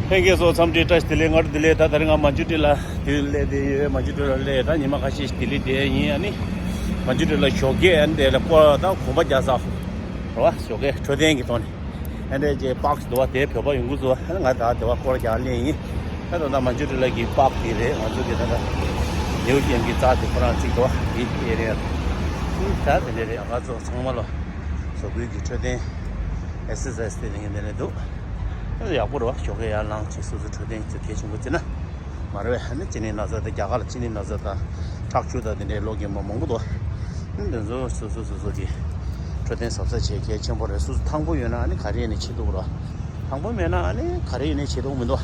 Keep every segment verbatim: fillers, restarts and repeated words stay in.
ལྷན་རྒྱས་ཚོ་འཚམས་འདྲི་བཀྲ་ཤིས་བདེ་ལེགས། སྔ་དྲོ་བདེ་ལེགས། ད་དེ་རིང་ང་མན་ཇུ་ཊི་ལ་དེ་སླེབས་བསྡད་ཡོད། མན་ཇུ་ཊི་ལ་སླེབས། ད་ཉི་མ་ཁ་ཤས་ཤིག་ལྡི་ལི་བསྡད་ཡིན། ཨ་ནི་མན་ཇུ་ཊི་ལ་ཞོགས་ཀས་ཨ་ནི་དེ་ལ་སྐོར་ད་གོམ་པ་རྒྱག་ས་རེད་བ། ཞོགས་ཀས་འཕྲོད་བསྟེན་གྱི་ཐོག་ནས་ཨ་འདྲས་ཀྱི་པག་འདུག་བ། དེ་བོད་པ་ཡོང་གི་འདུག་ཨ་ནི་ང་ད་དེ་བ་སྐོར་རྒྱག་སླེབས་ཡིན། ད་ད་ལྟ་མན་ཇུ་ཊི་ལ་གི་པག་དེ་རེད། ང་ཚོ་གི་ད་ལྟ་ནེའུ་ཀེམ་གི་རྩ་དེ་ཁོ་རང་གཅིག་འདུག་བ། དེ་ཨེ་རེད། ད་དེ་འདྲས་རེད། ང་ཚོ་ཚང་མ་ལ་གཟུགས་པོའི་གི་འཕྲོད་བསྟེན་ཨེག་སར་སའི་སི་དེ་ནས་འདི་ནས་འདུག་ཡག་པོ་རེད་བ། ཞོགས་ཀས་ཡར་ལངས་བྱས་སོ་སོའི་འཕྲོད་བསྟེན་ཚོ་གལ་ཆེན་པོ་བརྩིས་ན་མ་རེད་བས། ཨ་ནི་གཅིན་སྙི་ན་ཚ་དང་རྒྱ་གར་ལ་གཅིན་སྙི་ན་ཚ་དང་ཁྲག་སྐྱུག་དང་དེ་འདྲའི་ལོག་མཁན་པ་མང་པོ་འདུག་ཨ་ནི་དེ་ཚོ་སོ་སོ་སོ་སོ་གི་འཕྲོད་བསྟེན་གཟབ་གཟབ་བྱེད་གལ་ཆེན་པོ་རེད། སོ་སོ་ཐང་པོ་ཡོད་ན་ཨ་ནི་ག་རེ་ཡིན་ནའི་བྱེད་ཐུབ་རེད་བ། ཐང་པོ་མེད་ན་ཨ་ནི་ག་རེ་ཡིན་ནའི་བྱེད་ཐུབ་མི་འདུག་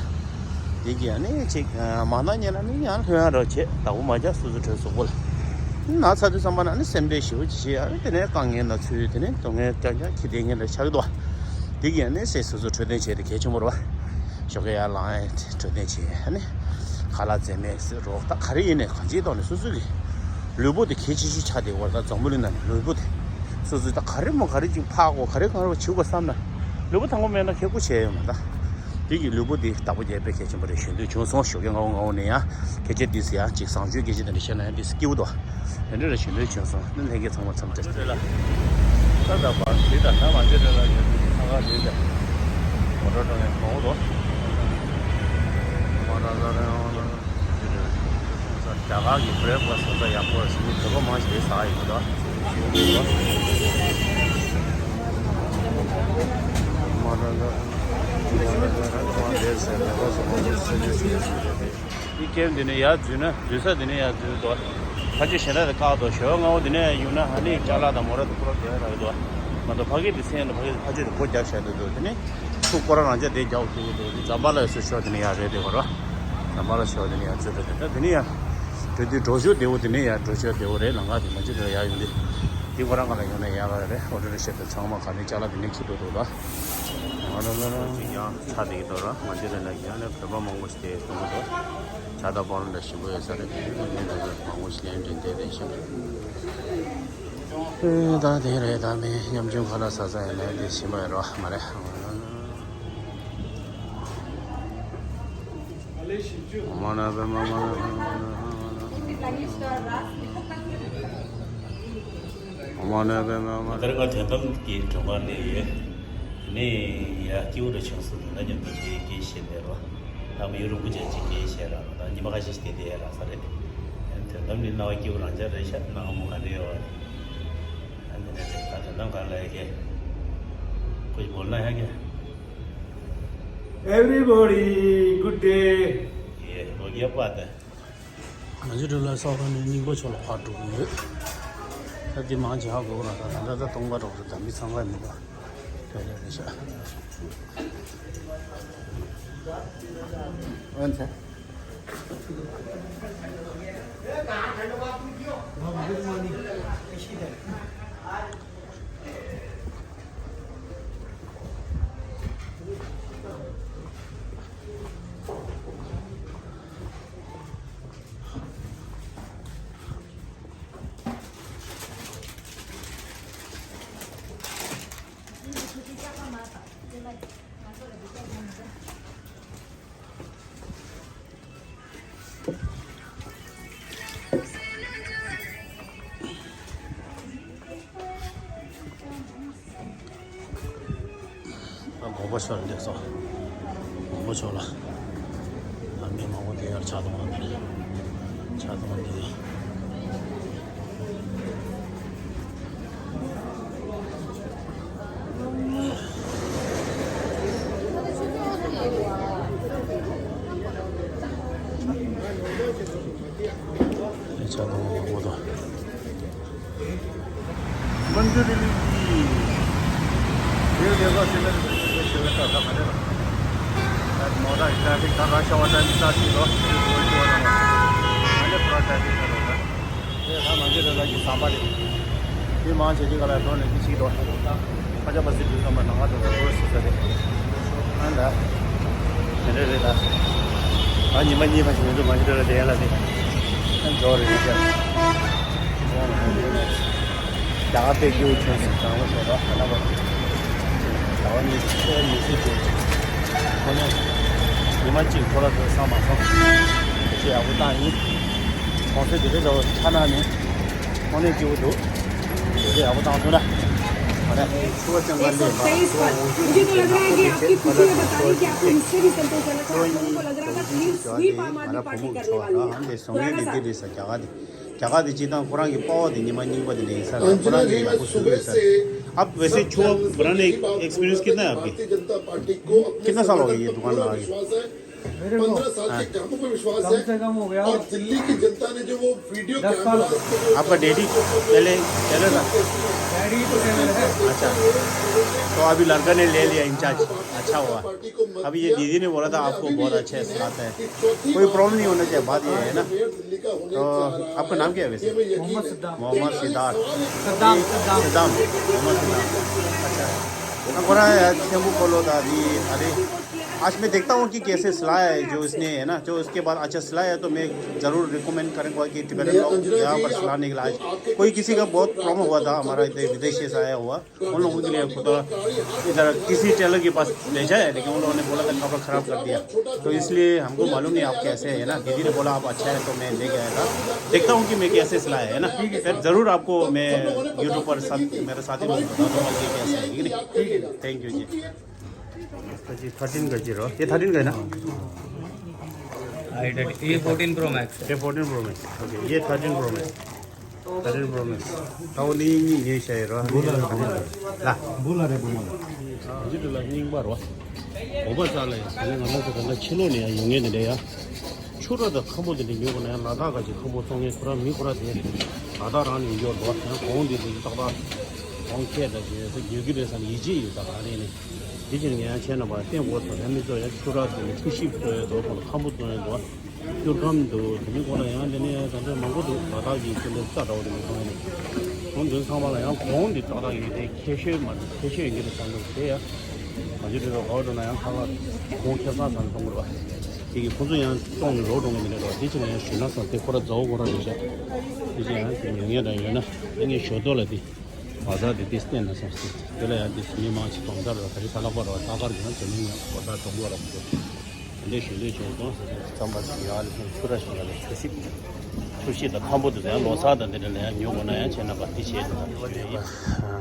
དེ་གི་ཨ་ནི་ཅིག་མ་ན་ཉེ་ན་ནི་ཡང་ལྷོད་ཡང་རོགས་བྱེད། བདག་པོ་མ་རྒྱག་སོ་སོ་འཕྲོད་གཟུགས་པོ་ལ། ན་ཚ་དུས་ཙམ་པ་ན་ནི་སེམས་ཁྲལ་ཞེ་པོ་ཅིག་བྱེད། ཨ་ནི་དེ་ནས་དཀའ་ངལ་ན་ཚུད། དེ་ནས་སྡུག་བསྔལ་རྐྱང་རྐྱང་འཁྱེར་བསྡད་མཁན་འདྲ་ཆགས་ཀྱི་འདུག་དེ་གིས་ནི་སེམས་སོ་སོ་འཕྲོད་བསྟེན་བྱས་ཏེ་གལ་ཆེན་པོ་རེད་བ། ཞོགས་ཀས་ཡར་ལངས་ཡས་འཕྲོད་བསྟེན་བྱས། ཨ་ནི་ཁ་ལག་རྫས་མས་རོགས་ད་ག་རེ་ཡིན་ནའི་གང་ཅིའི་ཐོག་ནས་སོ་སོ་གི་ལུས་པོ་དེ་གལ་ཆེ་ཤོས་ཆགས་བསྡད་ཡོད་རེད། ད་འཛམ་བུ་གླིང་ནང་ནས་ལུས་པོ་དེ་སོ་སོ་ད་ག་རེ་མོ་ག་རེ་ཅིག་འཕག་དགོས། ག་རེ་གང་རེ་བྱེད་དགོས་བསམ་ན་ལུས་པོ་ཐང་པོ་མེད་ན་ཁེ་ཁུ་བྱས་ཡོད་མ་རེད། དེ་གིས་ལུས་པོ་དེ་བདག་པོ་རྒྱག་དཔེ་གལ་ཆེན་པོ་རེད་ཞུ་འདོད་བྱུང་སོང་། ཞོགས་ཀས་སྔ་པོ་སྔ་པོ་ནས་ཡང་སྐད་ཆ་འདི་ཚོ་ཡང་ཅིག་བཟང་སྤྱོད་སྐད་ཆ་དེ་འདྲ་བཤད་ན་ཡང་འདི་སྐྱིད་པོ་འདུག་དེ་འདྲ་རེ་ཞུ་འདོད་བྱུང་སོང་། ནི་ལྷན་རྒྱས་ཚང་མ་འཚམས་འདྲི། ད་ད་བར་དེ་ད་ད་མ་འདི་འདྲ་ལ་ཡོད་དུས་ཐང་ག་དེ་འདྲ་མོ་ཊ་འགྲོ་ཡང་གོང་རོ། མ་ད་ད་རྒྱ་གར་གྱི་བྷི་རེག་ཕ་སི་ཟ་ས་ཡག་པོ་རེད་ཟེར་ནས་བོད་པ་མང་ཆེ་དེ་ཟ་ཡི་མ་གཏོགས་ཞིག་ཡོད་མི་འདུག་མ་ད་ད་མ་ད་ད་ད་དེ་ཟེར་བོད་པ་ཟ་མ་ཟ་ཟ་ཟ་ཟ་ཟ། འདི་ཀེམ་འདི་ནས་ཡར་འཛུལ་ན་འཛུལ་ས་འདི་ནས་ཡར་འཛུལ་འདུག་ཕ་ཆོས་གཞན་དག་དེ་བཀག་འདུག་ཞོགས་སྔ་པོ་འདི་ནས་ཡོང་ན་ཨ་ནི་ཅ་ལག་དང་མོ་ཊ་དེ་ཁོ་རང་བསྡད་རག་འདུག་མ་གཏོགས་ཕ་གི་འདི་སེམས་ལ་ཕ་གི་ཕ་ཆོས་དེ་སྒོ་རྒྱབ་བཞག་འདུག་འདུག་དེ་ནས་ཚུར་ཁོ་རང་རང་ཅག་དེ་རྒྱག་ཐུབ་ཀྱི་འདུག་ཛམ་བྷ་ལ་ཡོད་ས་ཕྱོགས་དེ་ནས་ཡར་རེད་དེ་གོ་ར། ཛམ་བྷ་ལ་ཕྱོགས་དེ་ནས་ཡར་འཛུལ་འདུག་དེ་ད་དེ་ནས་ཡར་འགྲོ་དུས་འགྲོ་ཕྱོགས་བདེ་པོ་དེ་ནས་ཡར་འགྲོ་ཕྱོགས་བདེ་པོ་རེད། ལམ་ཁ་དེ་མ་ཅི་དེ་ལ་ཡར་ཡོང་དུས་དེ་ཁོ་རང་ག་ལ་ཡོང་ན་ཡག་ག་རེད། ཨོ་ཏོ་རི་ཤ་དང་ཚང་མ་ག་རེ་ཅ་ལག་དེ་ནས་ཁྱེར་འགྲོ་འདུག་ལ། ང་རང་ང་རང་ཅིག་ཡང་ཚ་དེ་གི་འདུག་ར། ང་ཅི་རེད་ལ་ཡང་ནས་བོད་པ་མང་པོ་ཞིག་དེ་གཏོང་གི་འདུག་ཇ་དང་པོ་རོ་འདྲ་ཞིམ་པོ་ཡོད་ས་རེད། དེ་ནས་བོད་པ་མང་པོ་ཞིག་ལན་འདྲེན་བསྡད་དེ་ཤག་ཨེ་ད་དེ་རེད། ད་མི་ཉམ་ཆུང་ཁ་ལག་ཟ་ས་ཡིན་ན་དེ་ཞིམ་པ་ཡོད་རོགས་མ་རེད། ཨོ་མ་ན་པད་མ། ཨོ་མ་ན་པད་མ། ཨོ་མ་ན་པད་མ། ད་རེས་ང་དོན་དམ་གྱི་མགྲོན་ཁང་སླེབས་ཡོད། དེ་ནས་ཡ་སྐྱིད་པོ་འདྲ་བྱུང་སོང་། དེ་ན་མཉམ་དུ་དེ་སྐད་བཤད་བསྡད་རོགས། ད་མི་རིན་པོ་ཆེ་ཅིག་སྐད་བཤད་ར། ད་ཉི་མ་ཁ་ཤས་ཤིག་དེ་དེ་རག་ས་རེད། དོན་དམ་ནི་སྣང་བ་སྐྱིད་པོ་རང་ཅག་རེད་ཤག་སྣང་བ་མོ་ག་འདྲ་ཡོད་བ། ཨ་འདི་འདྲ་རེད། ད་དོན་དམ་ག་ལ་ཡ་གི་ཁོ་ཡི་བོར་ན་ཡ་གི། Everybody, good day. ཡེ་ལོ་རྒྱས་པ་དང་། ང་ཚོ་འགྲོ་ལ་ས་བ་ནས་རྙིང་པ་ཕྱོགས་ལ་ཕར་འགྲོ་གི་ཡོད། ད་འདི་མང་ཆེ་ཧ་གོ་ར། ད་ད་ད་སྟོང་པ་གྲོགས་རེད། ད་མི་ཚང་མ་མི་འདུག་དེ་འདྲ་རེད་ཤག་འོན་ཚེ། ཨ་དགོན་པ་ཕྱོགས་ལ་སླེབས་སོང་། དགོན་པ་ཕྱོགས་ལ། ཨ་མི་མང་པོ་དེ་ཡར་ཇ་འཐུང་བ་དེ་རེད། ཇ་འཐུང་བ་དེ་རེད། ཇ་འཐུང་བ་མང་པོ་འདུག་མན་ཇུ་ཊི་ལ་གི་དེ་ལས་ཀ་ཟེར་ན་ཞེ་བའི་ས་ས་མ་རེད་པ། ད་མོ་ཊ་ཊེ་ཕིག་ད་ར་ཤ་བ་ཊེ་ཕིག་ད་ཅིག་ལོ་ཞེ་བའི་ས་ས་མ་རེད་པ། ད་ནི་ཕ་ཊེ་ཕིག་ད་རོ་ད། དེ་ད་མན་ཇུ་ཊི་ལ་གི་ཟམ་པ་རེད། དེ་མང་ཆེ་དེ་ག་ལ་འགྲོ་ནས་དེ་ཅིག་འགྲོ། ཁ་ཆ་པ་སི་དུས་ཙམ་པ་ནང་ང་འགྲོ་ས་འགྲོ་སྲིད་ས་རེད། ཨ་ད། དེ་འདྲ་རེད་ད། ད་ཉི་མ་གཉིས་ཁ་ཞིག་མི་འདུག་མན་ཇུ་ཊི་ལ་དེ་ཡན་ལ་དེ། ཨ་འགྲོ་རེད་ཡིན་ཀྱང་། རྒྱ་གར་དཔེ་སྐྱིད་པོ་བྱུང་སོང་། གྲང་མོ་བྱས་རོགས་ད་ལྟ་བར། ཟླ་བ་གཉིས་ཚེ་མི་སྲིད་ཀྱི། ཁོ་ནས། ཉི་མ་གཅིག་ཁོ་ར་ཚོ་བསམ་མ་སོང་། དེ་ཚོ་ཡག་པོ་བཏང་ཡིན། གོང་ཚད་དེ་འདྲ་འདྲ་བོ་ཆ་ན་ནི་དངོས་གནས་སྐྱིད་པོ་འདུག་དེ་ཚོ་ཡག་པོ་བཏང་སོང་ན། ཨ་ནི་ཚོ་བ་ཅང་ག་ལས་པ། मुझे तो लग रहा है कि आपकी खुशी में बता रही कि आपको इससे भी संतोषजनक है। आप लोगों को लग रहा था प्लीज स्वीप आम आदमी पार्टी करने वाली है। ཁྱེད་རང་ཚོ་ཨ་ནི་སོང་ཡིན་དེ་འདྲ་ས་རྒྱ་གར་དེ། རྒྱ་གར་དེ་སྤྱིར་བཏང་ཁོ་རང་གི་པ་ཕ་དེ་ཉི་མ་རྙིང་པ་དེ་འདྲ་ཡིན་ས་རེད། ཁོ་རང་གི་ཡག་པོ་བཟོ་གི་ཡོད་ས་རེད། आप वैसे छुआ बनाने एक्सपीरियंस कितना है आपके? कितना साल हो गया ये दुकान लगा के? मेरे को पंद्रह साल के कामों पर विश्वास कम है से कम हो गया और दिल्ली की जनता ने जो वो वीडियो दस साल कैमरा हो गया। आपका डैडी पहले टेलर था? डैडी तो टेलर है। अच्छा, तो अभी लड़का ने ले लिया इंचार्ज, अच्छा हुआ। अभी ये दीदी ने बोला था आपको बहुत अच्छे से आता है, कोई प्रॉब्लम नहीं होना चाहिए, बात ये है ना। तो आपका नाम क्या है वैसे? मोहम्मद सद्दाम। मोहम्मद सिद्धार्थ। सद्दाम, सद्दाम। सद्दाम, मोहम्मद सद्दाम। अच्छा। ང་ཁོ་རང་ཡ་ཐེམ་བུ་ཁོ་ལོ་ད་རི་ཨ་རི། आज मैं देखता हूँ कि कैसे सिलाया है जो इसने, है ना, जो इसके बाद अच्छा सिलाया है, तो मैं ज़रूर रिकमेंड करूँगा कि टिबेटन लोग यहाँ पर सिलाने के लिए। आज कोई किसी का बहुत प्रॉब्लम हुआ था हमारा इधर विदेशी से आया हुआ, उन लोगों के लिए खुद इधर किसी टेलर के पास भेजा है, लेकिन उन लोगों ने बोला था कपड़ा खराब कर दिया। तो इसलिए हमको मालूम नहीं आप कैसे हैं ना। दीदी ने बोला आप अच्छा है तो मैं लेके आया था। देखता हूँ कि मैं कैसे सिलाया है ना। फिर ज़रूर आपको मैं यूट्यूब पर साथ, मेरे साथी लोगों को बता दूंगा कि कैसे है, ठीक है? थैंक यू जी। इसका जी थर्टीन का जी रहो, ये थर्टीन का है ना? ये फोर्टीन प्रो मैक्स। ये फोर्टीन प्रो मैक्स। ओके, ये thirteen pro max. ད་རེས་རོ་མེ་ད་འོ་ནི་གཉིས་ཉོས་བྱས་ཡོད་རོ། ལ། འབུ་ལ་རེད་འབུ་མ་ལ། འཇིག་ཏུ་ལ་རྙིང་པ་རོ། འོ་པ་ཙ་ལ་ཡ་ང་ལ་ཁོ་ད་ལ་ཕྱི་ལོགས་ནས་ཡ་ཡོང་ངེས་ནི་རེད་ཡ། ཆུ་ར་དང་ཁམ་བུ་དེ་འདྲ་ཉོས་པ་ན་ཡ་ལ་དྭགས་ག་ཅིག་ཁམ་བུ་བཙོང་ངེས་ཁོ་ར་མི་ཁོ་ར་དེ་ལ་དྭགས་རང་ནས་ཡོད་རོ། ཡང་གོང་དེ་དེ་ཏག་ཏག་གོང་ཁྱེད་ད་ཅི་ཡོད་ས་ཡོད་ཀྱི་རེད་བསམ་ཡིད་ཆེས་ཡོད་ད་ག་རེ་ནི། དེ་ཕྱིར་ངས་ཡང་ཁྱེད་རྣམ་པ་བསྟན་དགོས་སོ་ཡང་མི་ཚོ་ཡ་ཆུ་ར་དེ་ནི་ཁྲི་ཤིབ་བཙོང་ཡོད་དོ་ཁོ་ལ་ཁམ་བུ་བཙོང་ཡོད་དོ། སྐྱུར་ཁམས་འདུག་དེ་ནི་ཁོ་ན་ཡང་དེ་ནས་ད་ལྟ་མང་པོ་འདུག་ད་ལྟ་གི་སྐྱེ་འདི་རྩ་འདྲ་བོ་དེ་མི་མཐོང་ཡ་ནི། ཁོང་འདི་ཚང་མ་ལ་ཡང་གོང་འདི་ཏག་ཏག་ཡོད་དེ་ཁྱད་ཤོས་མ་རེད་ཁྱད་ཤོས་ཡིན་གྱི་རེད་བསམ་གྱི་རེད་དེ་ཡ། མ་གཞི་དེ་ཚོ་ག་བ་འགྲོ་ན་ཡང་ཁ་ལག་གོང་ཁེ་བཟང་ཚང་གཏོང་དགོས་རེད་བ། དེ་གི་ཁོང་ཚོ་ཡང་གཏོང་ནས་ལོག་འགྲོ་ངེས་མི་འདུག་རེད་བ། དེ་ཕྱིར་ཡང་ཞུས་ན་བསམ་དེ་ཁོ་ར་མཛའ་བོ་ཁོ་ར་རེད་ཤག་དེ་ཕྱིར་ཡང་དེ་ཉོ་ངེས་འདྲ་ཡོད་ན་ཨ་ངས་ཞོ་ཏོ་ལ་དེ། བ་ཟ་དེ་དེ་བསྟན་ན་སོང་ཟེར། དེ་ལ་ཡང་དེ་མི་མང་ཆེ་གདོང་དར་ལ་ད་རི་ས་ལག་པ་ར་བ་ད་གར་གྱི་ན་དེ་མི་ཉག་བ་ཟ་གྲོང་པོ་ར་མི་འདུག་དེ་འདྲའི་ཞུ་འདོད་བྱུང་སོང་ཟེར་ནས་རྩམ་པ་ཞིག་ཡག་ལ་ཕུལ་ཆུ་ར་ཞིག་ཡག་ལ་ཆུ་ཤིག་ཆུ་ཤིག་དང་ཁམ་བུ་དེ་ཚོ་ཡང་ལོ་གསར་དང་དེ་འདྲ་ལ་ཡང་ཉོ་དགོས་ན་ཡང་བྱས་ན་པ་དེ་བྱས་དེ་ལ་ཞུ་ཡ་ཡིན།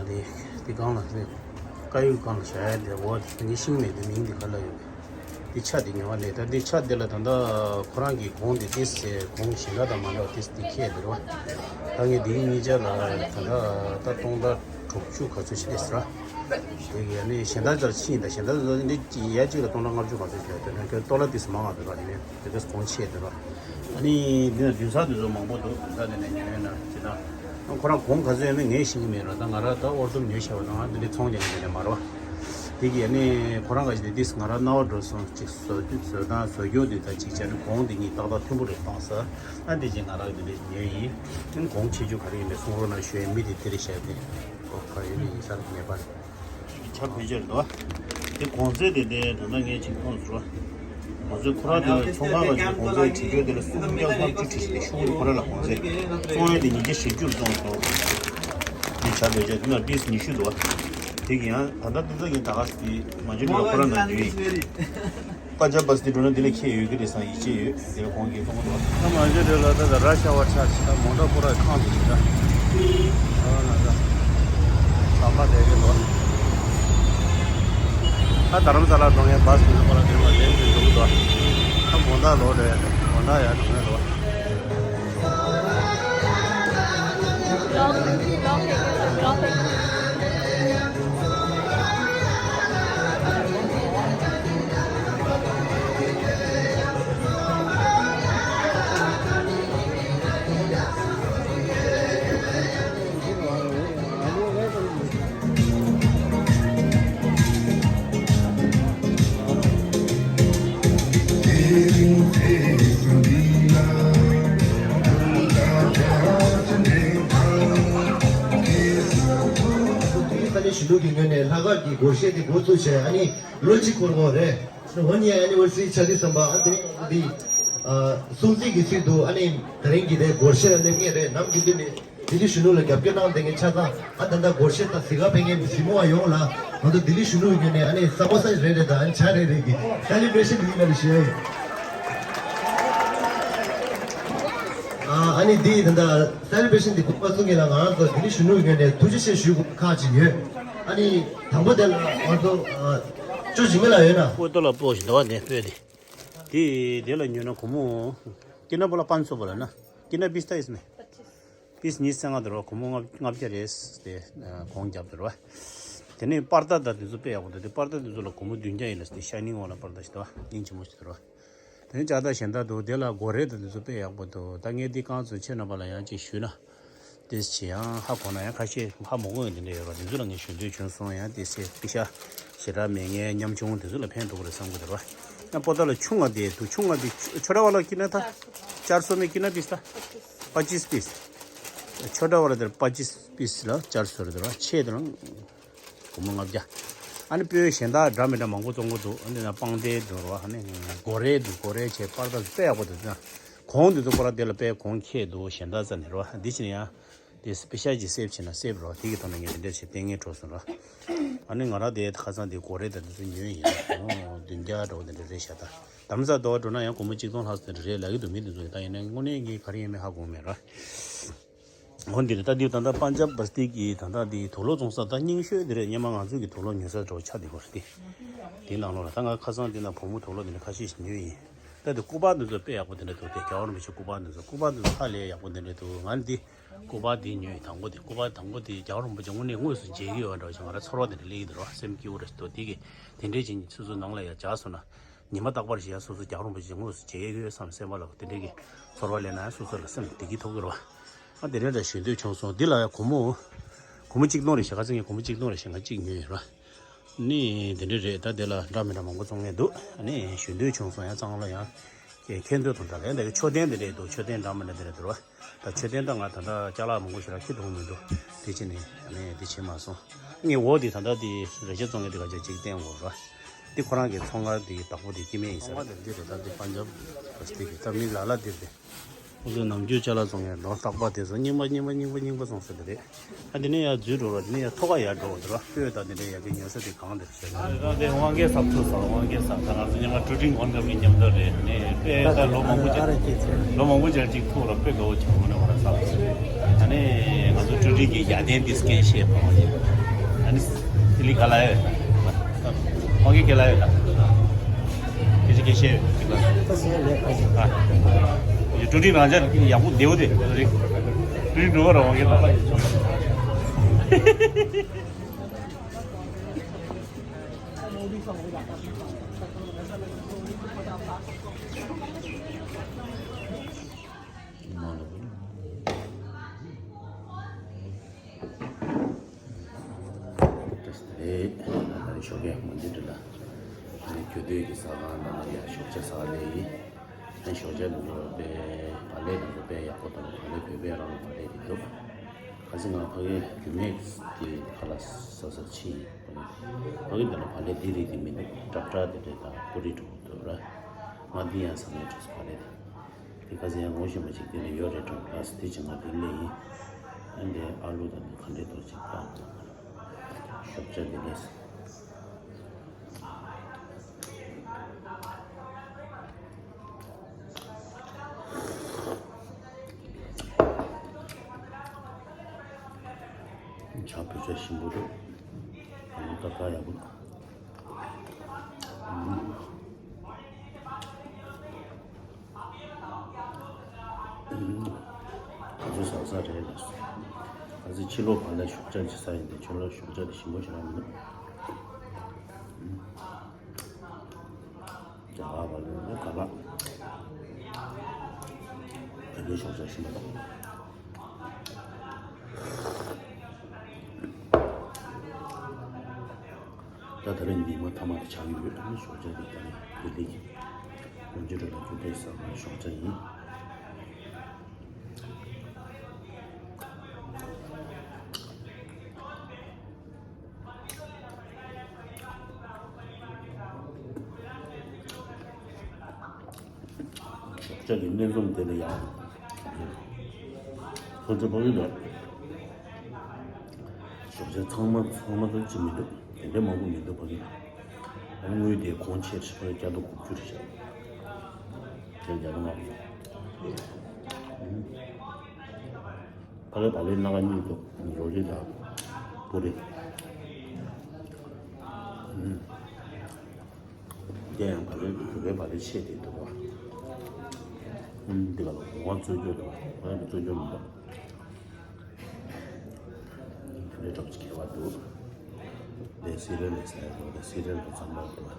དེ་དེ་གང་ལ་ཟེར། དཀར་ཡོལ་གང་ལ་བཞག་ཡ་དེ་འོ་དེ་ནི་ཤིང་མེད་དེ་མིང་དེ་ག་ལ་ཡོད་པས། འདི་ཆ་འདི་ཉོ་བ་ལས་ད་འདི་ཆ་འདི་ལ་ད་ལྟ་ཁོ་རང་གི་གོང་འདི་ཏིས་ཟེར་གོང་གཞན་དག་དང་མ་འདྲ་བ་ཏིས་འདི་ཁྱད་འདི་རེད་བ། ད་ངས་འདི་གཉིས་ཆ་ལ་ད་ལྟ་ད་སྟོང་ཕྲག་དྲུག་ཅུ་ག་ཚོད་ཞིག་རེད་ཟེར་བ། དེ་གི་ཨ་ནི་གཞན་དག་ཚར་ཕྱིན་ད་གཞན་དག་ཚོ་འདི་ཡ་གཅིག་ལ་སྟོང་ཕྲག་ལྔ་བཅུ་ག་ཚོད་ཞིག་རེད་དེ་ན་ཁྱོད་སྟོང་ཕྲག་ཏིས་མང་བ་རེད་བ་དེ་ནས་དེ་ཏིས་གོང་ཆེ་རེད་བ། ཨ་ནི་འདི་ན་རྡུལ་ཚ་དེ་ཚོ་མང་པོ་འདུག་རྡུལ་ཚ་དེ་ནས་ཉོས་ན་ཅི་ད། ཁོ་རང་གོང་ག་ཚོད་ཡོད་མེད་ངས་ཤེས་ཀྱི་མེད་ར། ད་ང་རང་ད་ཨོར་ཏུམ་ཉོས་བྱས་པ་དང་ང་འདི་འདྲའི་ཚོང་རྒྱག་མཁན་དེ་འདྲ་མ་རེད་བ། དེ་གི་ཨ་ནི་ཁོ་རང་ག་ཅིག་དེ་ཏིས་ང་རང་རྣ་བ་འགྲོ་སོང་ཅིག་བཟོ་དུས་བཟོ་སྟངས་བཟོ་རྒྱུ་དེ་ད་ཅིག་བྱས་ནས་གོང་དེ་གཉིས་ཏག་ཏག་མཐུན་པོ་རེད་བཏང་ས། ཨ་འདི་ཅིག་ང་རང་འདི་འདྲ་ཉོས་ཡིན། ཨ་ནི་གོང་ཆེ་རྒྱུ་ག་རེ་ཡིན་མེད་གསུང་རོགས་གནང་ཞུ་ཡས་མི་དེ་དེ་རེད་བཤད་དེ། ཨོ་ག་ཡོད་ནི་ཡིན་ས་རེད་ངེས་པར། ཆ་བེད་སྤྱད་འདུག་དེ་གོང་ཚད་དེ་དེ་ད་ལྟ་ངས་ཅིག་མཐོང་ཟེར་བ། གོང་ཚད་ཁོ་རང་དེ་ཚོང་ཁང་ལ་ཅིག་གོང་ཚད་བྲིས་རྒྱུ་དེ་ལ་སུམ་བརྒྱ་ལྔ་བཅུ་བྲིས་ཤིག་དེ་ཤུགས་ཁོ་རང་ལ་གོང་ཚད་བཙོང་ཡས་དེ་ཉིས་བརྒྱ་བཞི་བཅུ་བཙོང་སོང་། འདི་ཆ་བེད་སྤྱད་དེ་ན་ཏིས་ཉི་ཤུ་འདུག་དེ་གི་ཡང་ད་ལྟ་ཏི་ཚ་གི་ད་ག་སི་མ་ཇུ་ལ་ཁོ་རང་ན་རྒྱུ་ཡིན། ཀ་ཇ་བ་སི་དེ་འགྲོ་ན་དེ་ལས་ཁྱད་ཡོད་ཀྱི་རེད་བསམ་ཡིད་ཆེས་ཡོད། དེ་ལ་གོང་གི་གཏོང་གི་འདུག་ད་མ་ཇུ་ལ་ད་ད་ར་ཤ་བ་ཆ་ཆ་མོ་ཊ་ཁོ་ར་ཁང་དུ་ཡིན་ད། ཨ་ན་ད་ཟམ་པ་དེ་གི་ལོ། ད་རྡ་རམ་ས་ལ་འགྲོ་མཁན་བ་སི་དེ་ཚོ་ཁོ་ར་དེ་མ་དེ་དེ་འགྲོ་གི་འདུག་ད་དགོང་དག་ལོ་རེད། དགོང་དག་ཡར་འགྲོ་མཁན་འདུག་ས་གནས་གཞིས་ལུགས་ཀྱི་ངོས་ནས་ལྷག་དཀར་གྱི་སྒོར་གཞས་དེ་འགོ་ཚུགས་བྱས་ཨ་ནི་ལོ་གཅིག་འཁོར་བ་རེད། One year anniversary ཆགས་དུས་ཙམ་པ་ཨ་དེ་རིང་འདི་སྲུང་བརྩི་གི་ཚུལ་དུ་ཨ་ནི་དེ་རིང་གི་དེ་སྒོར་གཞས་སླེབས་ངེས་རེད། ནམ་རྒྱུན་དུ་ནི། ལྡི་ལི་གཞོན་ནུ་ལ་རྒྱབ་སྐྱོར་གནང་བསྡད་མཁན་ཆ་ཚང་ཨ་ད་ལྟ་སྒོར་གཞས་དང་གཟིགས་ག་ཕེབས་མཁན་གཟིགས་མོ་བ་ཡོངས་ལ་ང་ཚོ་ལྡི་ལི་གཞོན་ནུ་ཡི་ངོས་ནས་ཨ་ནི་ས་མོ་ས་རེ་རེ་དང་ཨ་ནི་ཇ་རེ་རེ་གི་སེ་ལི་བྷི་རེ་ཤན་ཡིན་ལ་ཞུ་ཡ་ཡིན། ཨ་ནི་འདི་ད་ལྟ་སེ་ལི་བྷི་རེ་ཤན་འདི་དགོངས་པ་ཚོམས་མཁན་ལ་ང་རང་ཚོ་ལྡི་ལི་གཞོན་ནུ་ཡི་ངོས་ནས་ཐུགས་རྗེ་ཆེ་ཞུ་དགོས་ཁག་ཅིག་ཡོད། ཨ་ནི་དང་པོ་དེ་ལ་ང་ཚོ་ཅོ་ཇི་མེ་ལ་ཡོད་ན། སྤོ་ཏོ་ལ་སྤོ་ཞིག་འདུག་བ་ནས་སྤོས་ཏེ། དེ་དེ་ལ་ཉོས་ན་སྒོར་མོ། कितना बोला? पाँच सौ बोला ना। कितना पीस था इसमें? पीस ཉི་ཤུ་རྩ་ལྔ་འདུག་རོ། སྒོར་མོ་ལྔ་བརྒྱ་རེད་དེ། གོང་བརྒྱབ་འདུག་རོ། དེ་ནས་པར་ཏ་དང་དེ་ཚོ་དཔེ་ཡག་པོ་འདུག་དེ་པར་ཏ་དེ་ཚོ་ལ་སྒོར་མོ་བདུན་བརྒྱ་ཡིན་ལ་དེ་ཤ་ནིང་འོག་ལ་པར་ཏ་ཞིག་འདུག་བ། གླིང་ཆེན་མོ་ཞིག་འདུག་རོ། དེ་ནས་ལྕགས་ཐག་གཞན་དག་འདུག་དེ་ལ་སྒོ་རེ་དང་དེ་ཚོ་དཔེ་ཡག་པོ་འདུག་ད་ངས་འདི་རྐང་ཚོ་ཁྱེད་རྣམ་པ་ལ་ཡང་ཅིག་ཞུས་ན། དེ་བྱས་ཡང་ཧ་གོ་ན་ཡང་ཁ་ཤས་ཧ་མ་གོ་ཡང་དེ་འདྲ་ཡོད་རོ། དེ་ཚོ་ལ་ངས་ཞུ་འདོད་བྱུང་སོང་། ཡང་དེ་སེ་པི་ཤ་ཞེ་དྲག་མེད་མཁན་ཉམ་ཆུང་དེ་ཚོ་ལ་ཕན་ཐོགས་རེད་བསམ་གི་འདུག་རོ། ཡང་པོ་ཏ་ལ་ཆུང་ང་དེ་འདུག་ཆུང་ང་དེ་ཆོ་ཆོ་ཊ་ཝ་ལ་कितना था? चार सौ में कितना पीस था? पच्चीस पीस। ཆོ་ཊ་ཝ་ལ་དེར་पच्चीस पीस ལ་चार सौ རེད་རོ། ཆེ་དེ་ལ་སྒོར་མོ་ལྔ་བརྒྱ། ཨ་ནི་སྤོས་གཞན་དག་འདྲ་མི་འདྲ་མང་པོ་བཙོང་གི་འདུག་ཨ་ནི་ན་པང་གདན་འདུག་རོ། ཨ་ནི་སྒོ་རེ་འདུག་སྒོ་རེ་བྱས་པར་ཏ་དཔེ་ཡག་པོ་འདུག་ན། གོང་དེ་ཚོ་པོ་ར་དེ་ལ་དཔེ་གོང་ཁེ་འདུག་གཞན་དག་རྩ་ནས་རོ། འདི་ཕྱིན་ཡང་དེ་པི་ཤ་ཅིག་སེབ་བྱས་ན་སེབ་རོ། དེ་གི་ཐོག་ནས་ངས་དེ་འདྲ་བྱས་ལྟས་ངན་འཕྲོ་སོང་རོ། ཨ་ནི་ང་རང་དེ་ཁ་སང་དེ་སྒོ་རེ་དང་དེ་ཚོ་ཉོས་ཡིན། ཨོ་བདུན་བརྒྱ་འདྲ་བོ་དེ་འདྲ་རེད་ཤག་ད་དྷ་རམ་ས་ལ་འགྲོ་ན་ཡང་སྒོར་མོ་གཅིག་སྟོང་ལྷག་ཙམ་དེ་འདྲ་རེད་ལབ་ཀྱི་འདུག་མི་དེ་ཚོ་ཡིན། ད་ཡིན་ན་དངོས་གནས་ངས་ག་རེ་ཡིན་མིན་ཧ་གོ་མེད་རོ། འོ་འདི་རེད། ད་འདི་ད་ལྟ་པན་ཇབ་བ་སྟི་གི་ད་ལྟ་འདི་དུག་ལོག་བཙོང་ས་ད་རྙིང་ཤོས་འདི་རེད། སྔོན་མ་ང་ཚོ་གི་དུག་ལོག་ཉོ་ས་འདྲ་བོ་ཆགས་བསྡད་པ་རེད་དེ། དེའི་ནང་ལོགས་ལ་ད་ང་ཁ་སང་འདི་ན་བུ་མོ་དུག་ལོག་འདི་ནས་ཁ་ཤས་ཤིག་ཉོས་ཡིན། ད་འདི་སྐུ་པར་འདི་ཚོ་དཔེ་ཡག་པོ་དེ་འདྲ་འདུག་དེ་རྒྱལ་བ་རིན་པོ་ཆེ་སྐུ་པར་འདི་ཚོ་སྐུ་པར་འདི་ཚོ་ཧ་ལས་ཡག་པོ་དེ་འདྲ་འདུག་ང་འདི་སྐུ་པར་འདི་ཉོས་ཡིན། དང་པོ་དེ་སྐུ་པར་དང་པོ་དེ་རྒྱལ་བ་རིན་པོ་ཆེ་དངོས་གནས་དངོས་སུ་མཇལ་གི་ཡོད་འདྲ་བོ་ཞིག་ང་རང་ཚོར་བ་དེ་འདྲ་སླེབས་ཀྱི་འདུག་ར། སེམས་སྐྱིད་པོ་འདྲ་ཞིག་འདུག་དེ་གི་དེ་འདྲའི་ཅིག་སོ་སོའི་ནང་ལ་ཡང་བྱས་སོང་ན། ཉི་མ་རྟག་པར་ཞིག་ཡང་སོ་སོ་རྒྱལ་བ་རིན་པོ་ཆེ་དངོས་སུ་མཇལ་ཡས་ཡོད་བསམ་སེམས་པ་ལ་དེ་འདྲའི་གི་ཚོར་བ་སླེབས་ན་ཡང་སོ་སོ་ལ་སེམས་བདེ་སྐྱིད་ཐོབ་ཀྱི་རེད་བ། ཨ་དེ་འདྲ་འདྲ་ཞུ་འདོད་བྱུང་སོང་། འདི་ལ་ཡང་སྒོར་མོ་སྒོར་མོ་གཅིག་སྟོང་རེ་བཞག་ཁ་ཚིག་ངས་སྒོར་མོ་གཅིག་སྟོང་རེ་བཞག་ང་གཅིག་ཉོས་ཡོད་ར། ནི་དེ་འདྲ་རེད། ད་དེ་ལ་འདྲ་མི་འདྲ་མང་པོ་བཙོང་མཁན་འདུག་ཨ་ནི་ཞུ་འདོད་བྱུང་སོང་། ཡང་གཙང་ལ་ཡང་ཁྱེད་ཁྱེད་འདོད་དང་འདྲ་ལ་ཡང་ད་གི་མཆོད་རྟེན་དེ་འདྲ་འདུག་མཆོད་རྟེན་འདྲ་མི་འདྲ་དེ་འདྲ་འདུག་ར། ད་མཆོད་རྟེན་ད་ང་ད་ལྟ་ཅ་ལག་མང་པོ་ཞིག་ལ་ཁྱི་གདོང་མི་འདུག་དེ་བྱས་ནས་ཨ་ནི་དེ་བྱེད་མ་སོང་། ངས་འོ་དེ་ད་ལྟ་དེ་རས་ཆ་བཙོང་མཁན་དེ་ག་ཅག་ཅིག་བསྟན་དགོས་ར། དེ་ཁོ་རང་གི་ཚོང་ཁང་དེ་བདག་པོ་དེ་སྐྱེ་དམན་ཡིན་ས་རེད། དེ་རེད། ད་དེ་པན་ཇབ་བ་སྟི་གི་ད་མི་ལ་ལ་དེ་རེད། ཁོ་ཚོའི་ནམ་རྒྱུན་ཅ་ལག་བཙོང་མཁན་ལོ་རྟག་པར་དེ་ཚོ་རྙིང་པ་རྙིང་པ་རྙིང་པ་རྙིང་པ་བཙོང་ས་དེ་རེད། ཨ་དེ་ནས་ཡར་འཛུལ་འགྲོ་ར། དེ་ནས་ཡར་ཐོག་ཁ་ཡར་འགྲོ་འདུག་ར། སྤོས་དང་དེ་འདྲའི་ཡར་གི་ཉོ་ས་དེ་གང་དེ་རེད། ད་དེ་དབང་སྐལ་ཟབ་ཚུགས་སོང་། དབང་སྐལ་ཟབ། ད་ང་ཚོ་ཉི་མ་ཊུ་ཊི་འོན་ཀ་མི་མཉམ་དུ་རེད། ནས་དཔེ་ད་ལོ་མང་པོ་ཅིག་ལོ་མང་པོ་ཅིག་ཅིག་ཐུག་ར། དཔེ་དགའ་བོ་བྱུང་ནས་བ་ར་ས། ཨ་ནི་ང་ཚོ་ཊུ་ཊི་གི་ཡར་ལྡན་འདི་སྐད་བཤད་པ་བ་ནི། ཨ་ནི་དེ་ལི་ག་ལ་ཡོད། དབང་སྐལ་ག་ལ་ཡོད་ད། སྐད་ཆ་སྐད་བཤད་ཡོད་དེ་ག་ཨ། ཊུ་ཊི་རང་ཅག་ཡག་པོ་བདེ་བོ་དེ་རེད། ཊུ་ཊི་འགྲོ་བ་ར་དབང་སྐལ་ད། ཏེས་ཏེ་རེད། ད་རེས་ཞོགས་ཀས་ངོ་འདི་འདྲ་ལ། ཨ་ནི་གྱོད་དོད་ཀྱི་ཟ་ཁང་ནང་ལ་ཡ་ཞོགས་ཇ་ཟ་ལེ་ཡིན། ཨ་ནི་ཞོགས་ཇ་འདི་ཚོ་དཔེ་བག་ལེབ་འདི་ཚོ་དཔེ་ཡག་པོ་དང་བག་ལེབ་བོད་པའི་རང་བག་ལེབ་དེ་འདུག་ཁ་སང་ང་ཕ་གིར་རྒྱུ་མེད་དེ་ཁ་ལག་ཟ་ཟ་ཕྱིན་ཡིན། ཕ་གིར་འདི་ལ་བག་ལེབ་འདི་རིགས་དེ་མི་འདུག་ཀྲབ་ཀྲ་དེ་འདྲ་དང་པུ་རི་འདྲ་པོ་འདུག་ར། ང་འདི་ཡང་ཟ་མེད་འགྲོ་སོང་བག་ལེབ་དེ། དེ་ཁ་སང་ཡང་ངོ་ཤེས་པ་ཅིག་དེ་ལ་ཡོད་རེད་དྲན་པ་ལ་སི་དེ་ཅིག་ང་དེ་སླེབས་ཡིན། ཨ་འདི་ཨ་ལུ་དང་འདི་ག་འདྲའི་ཐོག་ཅིག་བཏང་། ཞོགས་ཇ་འདི་ལས། ཇ་བོད་ཇ་ཞིམ་པོ་འདུག་ཨ་ལུ་ཏག་ཏག་ཡག་པོ་འདུག་ད་ཚོད་ཟ་ས་རེད་ལ། ད་ཚོད་ཕྱི་ལོགས་བར་ལ་ཞོགས་ཇ་ཅིག་ཟ་ཡིན་ཏེ་ཕྱི་ལོགས་ཞོགས་ཇ་དེ་ཞིམ་པོ་ཞིག་རག་མི་འདུག་རྒྱ་གར་བ་ལོས་ནི་ག་ལ་བོད་པའི་ཞོགས་ཇ་ཞིམ་པོ་འདུག་ད་ད་རེས་ཉི་མ་མཐའ་མ་དེ་ཆགས་ཀྱི་ཡོད། ཨ་ནི་ཞོགས་ཇ་དེ་ད་རེས་དེ་ལས་ཀྱི་ལོ་རྒྱུས་རེ་ལ་རྒྱུ་འབྲས་ཟ་བའི་ཞོགས་ཇ་ཡིན། ཞོགས་ཇ་གི་སྣེ་ལེན་དེ་ལ་ཡང་ཁོ་ཚོ་བོད་ཡིག་ལ། ཚང་མ་ཚང་མ་ཚོ་ཅི་མི་འདུག་དེ་འདྲ་མང་པོ་མི་འདུག་ཕ་གི། ཨ་ནི་དངུལ་དེ་གོང་ཆེ་ཧྲིལ་པོ་བརྒྱ་དང་དགུ་བཅུ་རེད་ཤག་དེ་བརྒྱ་དང་ལྔ་བཅུ། ཕ་གི་བ་ལེ་སྣ་ཁ་གཉིས་འདུག་རོ་རི་དང་པུ་རི། དེ་ཡང་བ་ལེ་བུ་གའི་བ་ལེ་ཆེ་དེ་འདུག་བ། འདི་ག་ལ་ངོ་རྩོད་རྒྱུ་འདུག་ང་ཚོ་རྩོད་རྒྱུ་མི་འདུག་ལས་གྲོགས་ཀྱི་ཁྱད་པར་འདུག་ལས་སི་རེལ་ལས་ཟེར་ཡ་འདུག་ལས་སི་རེལ་དུ་ཚང་མ་འདུག་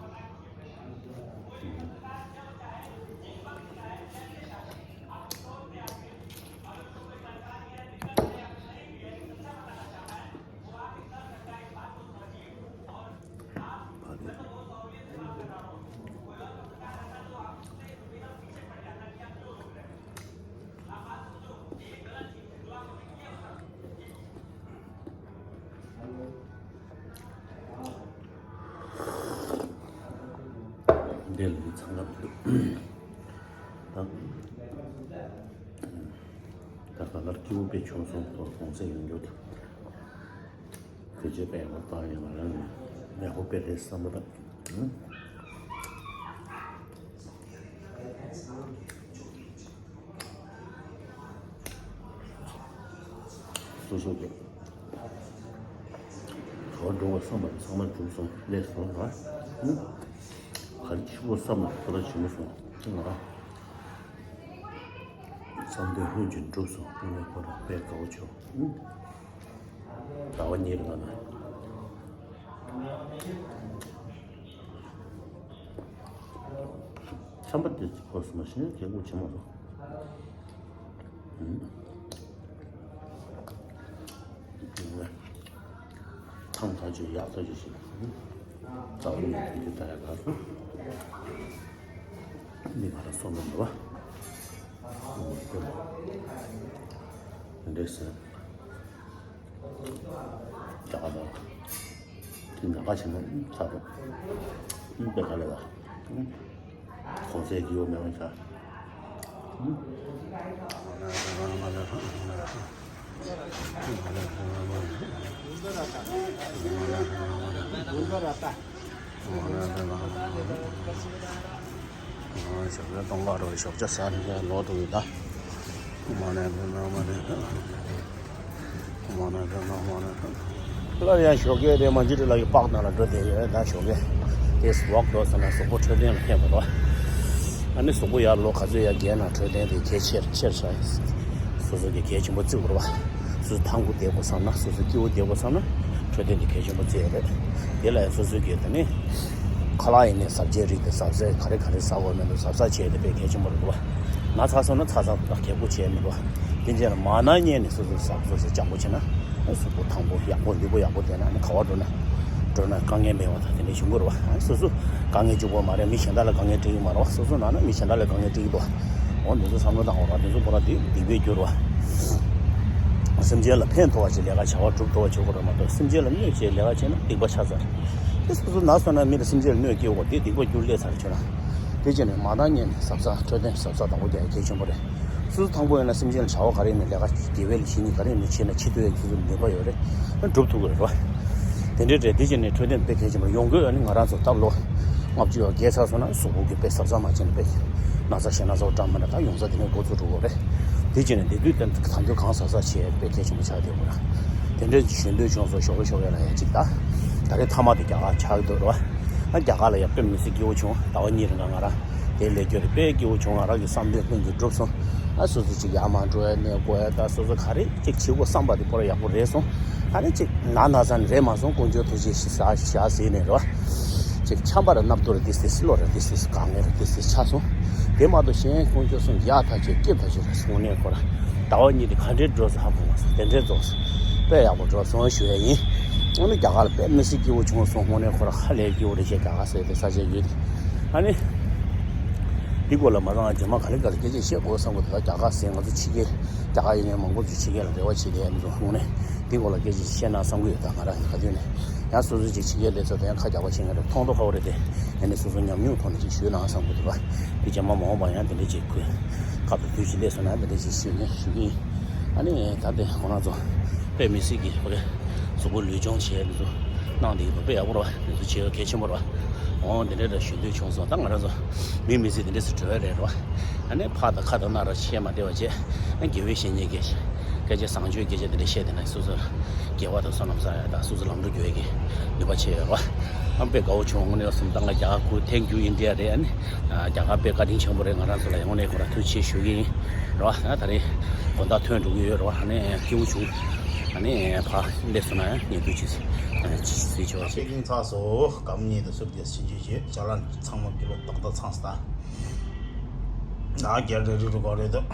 འདི་ལ་ཚང་ག་མི་འདུག་ད་ད་ག་ལར་སྐྱིད་པོ་དཔེ་བྱུང་སོང་། གོང་ཚད་ཡོང་རྒྱུ་དང་། དེ་རྗེས་དཔེ་ཡག་པོ་བཏང་ཡོད། ང་རང་ནས་ཡག་པོ་དཔེ་རེད་བསམ་པ་དང་། སོ་སོ་གི་ག་བ་འགྲོ་བ་བསམ་པ་ཚང་མ་འགྲུབ་སོང་། ལས་སོང་ང་། ག་རེ་ཆུ་བོ་བསམ་པ་ཁོ་ལ་བྱེད་མི་སོང་། ང་བསམ་དོན་ལྷུན་གྱིས་འགྲུབ་སོང་། དངོས་གནས་ཁོ་རང་དཔེ་དགའ་བོ་བྱུང་། ཟླ་བ་གཉིས་རིང་ལ་ན། ཆམ་པ་དེ་ཁོ་སུ་མ་ཤེས་ན་གད་མོ་བྱེད་མ་སོང་། ཐང་ཐག་ཆོད་ཡག་ཐག་ཆོད་ཞིག་ཟླ་བ་གཉིས་དེ་དེ་ད་ཡག་ག་སོང་། མི་ག་ར་སོང་མི་འདུག་བ། འདྲེ་ཟེར། རྒྱ་གར་དང་། དེ་ནང་ཁ་ཕྱིན་ན་ཚ་རུ། དཔེ་ག་ལེ་བ། གོང་ཚད་ཀྱི་འོ་མེད་པ་ཆ། ཞོགས་ཇ་སྟོང་ཁ་རོ་ཞོགས་ཇ་ཟ་ནས་ལོག་འགྲོ་ཡོད་ད། སླར་ཡང་ཞོགས་ཀས་དེ་མ་འཇིགས་ལ་ཡི་པགས་ནང་ལ་འགྲོ་བསྡད་ཡོད་ད། ཞོགས་ཀས་དེ་སི་ཝོག་འགྲོ་ཟེར་ན་གཟུགས་པོ་འཕྲོད་བསྟེན་ལ་ཕན་དགོས་རེད་བ། ཨ་ནི་གཟུགས་པོ་ཡར་ལོ་ག་ཚོད་ཡར་རྒྱས་ན་འཕྲོད་བསྟེན་དེ་གལ་ཆེར་ཆེར་ཆགས། སོ་སོ་གི་གལ་ཆེན་པོ་བརྩི་དགོས་རེད་བ། སོ་སོ་ཐང་པོ་བསྡད་དགོས་བསམ་ན། སོ་སོ་སྐྱིད་པོ་བསྡད་དགོས་བསམ་ན་འཕྲོད་བསྟེན་དེ་གལ་ཆེན་པོ་བརྩི་ཡ་རེད། དེ་ལ་ཡང་སོ་སོ་གི་དེ་ནི་ཁ་ལག་ཡིན་ནའི་ཟ་བཅའི་རིགས་དེ་ཟ་ཟས་ག་རེ་ག་རེ་ཟ་དགོས་མེད་འདུག་ཟ་ཟ་བྱས་དེ་དཔེ་གལ་ཆེན་པོ་རེད་འདུག་བ། ན་ཚ་སོང་ན་ཚ་ཚ་ད་གད་མོ་བྱས་མི་འདུག་བ། དེ་རྗེས་ལ་མ་ན་ཉན་ནས་སོ་སོ་ཟ་སོ་སོ་སྦྱང་པོ་བྱས་ན་གཟུགས་པོ་ཐང་པོ་ཡག་པོ་ལུས་པོ་ཡག་པོ་བསྡད་ན་ནི་ག་བ་འགྲོ་ན་འགྲོ་ན་དཀའ་ངལ་མེད་པ་དང་དེ་འདྲ་བྱུང་དགོས་རེད་བ། སོ་སོ་དཀའ་ངལ་བྱུང་དགོས་མ་རེད། མི་གཞན་དག་ལ་དཀའ་ངལ་འཕྲད་ཀྱི་མ་རེད་བ། སོ་སོ་ན་ན་མི་གཞན་དག་ལ་དཀའ་ངལ་འཕྲད་ཀྱི་འདུག་བ། འོ་འདི་ཚོ་བསམ་བློ་བཏང་དགོས་རེད་བ། འདི་ཚོ་ཁོ་རང་དེ་སྡིག་པའི་རྒྱུ་རེད་བ། སེམས་ཅན་ལ་ཕན་ཐོགས་པ་ཅིག་ལས་ཀ་བྱ་བ་སྒྲུབ་ཐུབ་པ་བྱེད་དགོས་རེད་མ་གཏོགས་སེམས་ཅན་ལ་གནོད་བྱེད་ལས་ཀ་བྱས་ན་སྡིག་པ་ཆགས་ཚར། དེ་སོ་སོ་ན་སོང་ན་མི་ལ་སེམས་ཅན་ལ་གནོད་སྐྱེལ་དགོས་དེ་སྡིག་པ་འགྱུར་སླེབས་ཚར་བྱས་ན། དེ་བྱས་ནས་མ་ན་ཉན་ནས་ཟབ་ཟ་འཕྲོད་བསྟེན་ཟབ་ཟ་དང་པོ་རྒྱག་ཡ་གལ་ཆེན་པོ་རེད། སོ་སོ་ཐང་པོ་ཡིན་ན་སེམས་ཅན་ལ་བྱ་བ་ག་རེ་ཡིན་ན་ལས་ཀ་དགེ་བའི་ལས་གཞི་གཉིས་ག་རེ་ཡིན་ན་བྱས་ན་ཕྱི་ཐོན་ཡ་སོ་སོ་ནུས་པ་ཡོད་རེད། སྒྲུབ་ཐུབ་ཀྱི་རེད་བ། དེ་འདྲའི་རེད། དེ་བྱས་ནས་འཕྲོད་བསྟེན་དཔེ་གལ་ཆེན་པོ་ཡོང་དགོས་ཡ་ནི་ང་རང་ཚོ་སྟབས་ལོ། ལྔ་བཅུ་ཡར་རྒས་ཚར་སོང་ན་གཟུགས་པོ་གི་དཔེ་གཟབ་གཟབ་མ་བྱས་ན་དཔེ། ན་ཚ་ཞེ་ན་ཚ་བོ་འདྲ་མི་འདྲ་ད་ཡོང་ས་དེ་ནས་འགོ་ཚུགས་འགྲོ་གི་རེད། དེ་བྱས་ནས་དེ་དུས་ད་དུང་གང་གཟབ་གཟབ་བྱས་དཔེ་གལ་ཆེན་པོ་ཆགས་བསྡད་དགོས་ར། དེ་འདྲའི་ཞུ་འདོད་བྱུང་སོང་། ཞོགས་པ་ཞོགས་པ་ལ་ཡ་གཅིག་ད། ད་རེས་མཐའ་མ་དེ་རྒྱ་གར་ཆགས་ཀྱི་འདུག་ར། ཨ་རྒྱ་གར་ལ་ཡ་དཔེ་མི་སྲིད་སྐྱིད་པོ་བྱུང་། ཟླ་བ་གཉིས་རིང་ལ་ང་རང་དེ་ལས་སྐྱོ་རེད། དཔེ་སྐྱིད་པོ་བྱུང་། ང་རང་གི་བསམ་དོན་ལྷུན་གྱིས་འགྲུབ་སོང་། ཨ་སོ་སོ་གཅིག་ཡར་མར་འགྲོ་ཡ་གནས་དགོས་ཡ་ད་སོ་སོ་ག་རེ་གཅིག་བྱེད་དགོས་བསམ་པ་དེ་ཁོ་ར་ཡག་པོ་རེད་སོང་། ཨ་ནི་གཅིག་ན་ན་ཚ་ནི་རེད་མ་སོང་། དཀོན་མཆོག་ཐུགས་རྗེ་ཞིག་བཞག་བཞག་ཟེར་ནས་རེད་བ། གཅིག་ཆམ་པ་ར་གནམ་རྡོ་ར་ཏིས་ཏིས་གློ་ར་ཏིས་ཏིས་དཀའ་ངལ་ར་ཏིས་ཏིས་ཆགས་སོང་། དེ་མ་གཏོགས་གཞན་དཀོན་མཆོག་གསུམ་ཡག་ཐག་ཆོད་སྐྱིད་ཐག་ཆོད་རེད་སོང་ནས་ཁོ་ར། ཟླ་བ་གཉིས་དེ་ག་འདྲའི་འགྲོ་ས་ཧ་གོ་མ་སོང་། དེ་འདྲའི་རྫོགས་སོང་། དཔེ་ཡག་པོ་འགྲོ་སོང་ཞུ་ཡ་ཡིན། ཨ་ནི་རྒྱ་གར་ལ་དཔེ་མི་སྲིད་སྐྱིད་པོ་བྱུང་སོང་། དངོས་གནས་ཁོ་ར་ཧ་ལས་སྐྱིད་པོ་རེད་ཤག་རྒྱ་གར་ཟེར་དེ་ས་ཆའི་ཡུལ་དེ། ཨ་ནི། འདི་སྐོར་ལ་མ་ཚང་རྗེས་མ་ག་ལེ་ག་ལེ་སྐད་ཆ་བཤད་དགོས་བསམ་གི་འདུག་ད་རྒྱ་གར་ཟེར་ང་ཚོ་ཕྱི་རྒྱལ་རྒྱ་གར་ཡིན་མཁན་མང་པོ་ཚོས་ཕྱི་རྒྱལ་ལ་རེ་བ་བྱེད་བསྡད་ཡ་མི་ཚོ་དངོས་གནས་འདི་སྐོར་ལ་སྐད་ཆ་བཤད་ན་བསམ་གི་ཡོད། ད་ང་རང་གི་ག་དུས་ནས་ཡང་སོ་སོ་ཅིག་ཕྱི་རྒྱལ་སླེབས་ཚར་དུས་ཡང་ཁ་རྒྱག་པ་བྱེད་མཁན་རེད། མཐོང་མཐོང་ཁ་བོ་རེད་དེ། ཡང་ནས་སོ་སོ་ཉམས་མྱོང་ཐོག་ནས་ཅིག་ཞུས་ན་བསམ་གི་འདུག་བ། དེ་རྗེས་མ་མ་འོངས་པ་ཡང་དེ་འདྲ་ཅིག་གུ་སྐབས་དུས་ཅིག་སླེབས་སོང་ན་དེ་འདྲ་ཅིག་ཞུ་ནས་ཞུ་གི་ཡིན། ཨ་ནི་ད་དེ་ཁོ་རང་ཚོ་ དཔེ་མི་སྲིད་ཀྱི་ཕ་གི་གཟུགས་པོ་ལུས་སྦྱོང་བྱས་ནས་ཚུ་གནང་བསྡད་ཀྱི་འདུག་དཔེ་ཡག་པོ་རེད་བ། དེ་ཚོ་བྱེད་ཡ་གལ་ཆེན་པོ་རེད་བ། འོ་དེ་འདྲ་འདྲ་ཞུ་འདོད་བྱུང་སོང་། ད་ང་རང་ཚོ་མི་མི་སྲིད་དེ་འདྲ་ཞིག་འགྲོ་ཡ་རེད་རེད་བ། ཨ་ནི་ཕ་དང་ཁ་དང་སྣ་ར་ཆད་མ་བསྡད་པ་བྱས། ཨ་དགེ་བའི་བཤེས་གཉེན་གྱི་སྐད་ཆ་བཟང་སྤྱོད་སྐད་ཆ་དེ་འདྲ་བཤད་དེ་ན་སོ་སོ་དགེ་བ་དང་བསོད་ནམས་བསགས་ཡ་དང་སོ་སོ་ལམ་འགྲོ་རྒྱུ་ཡ་གི་ནུས་པ་ཆེ་ཡོད་རེད་བ། ཨ་དཔེ་དགའ་བོ་བྱུང་། དངོས་གནས་སོང་ཙང་ང་རྒྱ་གར་ཁུལ་Thank you India རེད། ཨ་ནི་རྒྱ་གར་དཔེ་བཀའ་དྲིན་ཆེན་པོ་རེད། ང་རང་ཚོ་ལ་ཡང་དངོས་གནས་ཁོ་རང་ཐུགས་རྗེ་ཆེ་ཞུ་གི་ཡིན་རེད་བ། ཨ་ད་རེས་དགོང་དག་ཐོན་འགྲོ་གི་ཡོད་རེད་བ། ཨ་ནི་སྐྱིད་པོ་བྱུང་། ཨ་ནི་ཕར་སླེབས་སོང་ན་ཡང་ཉན་ཐོས་ཅིག་གཟིགས་ཆོག་པ་བྱེད། པེ་ཅིང་ཚར་སོང་། སྐར་མ་གཉིས་དང་ཟུར་བརྒྱད་ཕྱིན་ཆད་བྱས། ཅ་ལག་ཚང་མ་གི་ལོ་ཏག་ཏག་ཚང་སོང་ད། ཨ་རྒྱ་རེ་རེ་རུ་གོ་རེད་འདུག